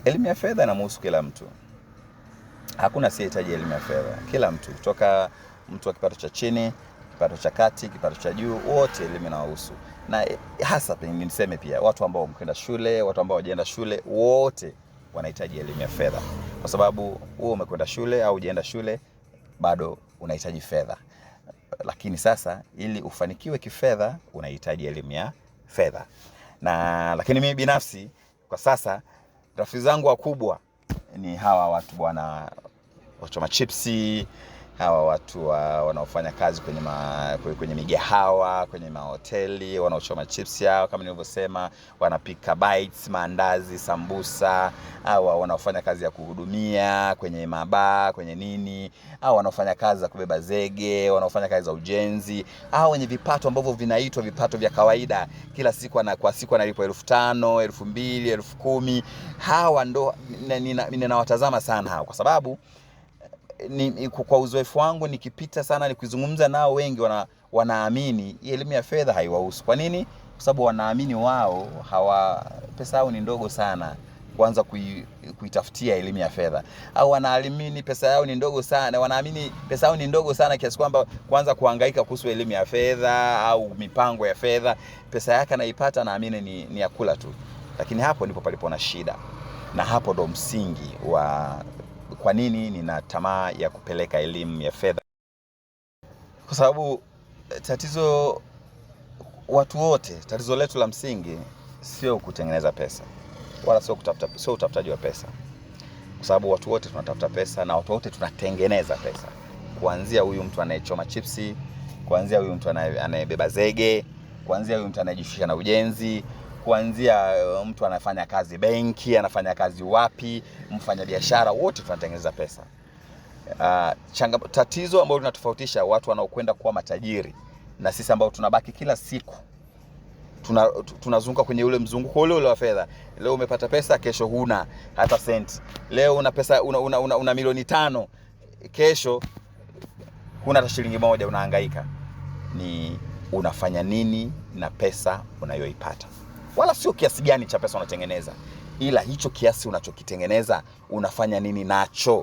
Elimu ya fedha inamhusu kila mtu. Hakuna asiyehitaji elimu ya fedha. Kila mtu, kutoka mtu wa kipato cha chini, kipato cha kati, kipato cha juu, wote elimu inawahusu. Na hasa pengine niseme pia watu ambao wamekwenda shule, watu ambao hawajaenda shule, wote wanahitaji elimu ya fedha. Kwa sababu wewe umekwenda shule au hujaenda shule, bado unahitaji fedha. Lakini sasa ili ufanikiwe kifedha unahitaji elimu ya fedha. Na lakini mimi binafsi kwa sasa rafiki zangu wakubwa ni hawa watu bwana wachoma chipsi, hawa watu wanaofanya kazi kwenye migahawa, kwenye mahoteli, wanaochoma chipsi hao kama nilivyosema, wanapika bites, maandazi, sambusa, hawa wanaofanya kazi ya kuhudumia kwenye mabaa, kwenye nini, hawa wanaofanya kazi za kubeba zege, wanaofanya kazi za ujenzi, hawa wenye vipato ambavyo vinaitwa vipato vya kawaida, kila siku kwa siku analipwa 5,000, 2,000, 10,000. Hawa ndo ninawatazama sana hawa, kwa sababu kwa uzoefu wangu nikipita sana nikizungumza nao, wengi wanaamini elimu ya fedha haiwahusu. Kwa nini? Kwa sababu wanaamini wao hawa pesa yao ni ndogo sana kuanza kuitafutia elimu ya fedha, au wanaamini pesa yao ni ndogo sana, wanaamini pesa yao ni ndogo sana kiasi kwamba kuanza kuhangaika kuhusu elimu ya fedha au mipango ya fedha, pesa yake anaipata anaamini ni ya kula tu. Lakini hapo ndipo palipo na shida, na hapo ndo msingi wa kwa nini nina tamaa ya kupeleka elimu ya fedha. Kwa sababu tatizo watu wote, tatizo letu la msingi sio kutengeneza pesa, wala sio kutafuta, sio utafutaji wa pesa. Kwa sababu watu wote tunatafuta pesa na watu wote tunatengeneza pesa. Kuanzia huyu mtu anayechoma chipsi, kuanzia huyu mtu anayebeba zege, kuanzia huyu mtu anayejishughulisha na ujenzi, kuanzia mtu anafanya kazi benki, anafanya kazi wapi, mfanyabiashara, wote tunatengeneza pesa. Tatizo ambalo linatofautisha watu wanaokwenda kuwa matajiri na sisi ambao tunabaki kila siku tunazunguka kwenye ule mzunguko ule ule wa fedha. Leo umepata pesa, kesho huna hata senti. Leo una pesa, una milioni 5, kesho huna hata shilingi moja, unahangaika. Ni unafanya nini na pesa unayoipata? Wala sio kiasi gani cha pesa unatengeneza, ila hicho kiasi unachokitengeneza unafanya nini nacho?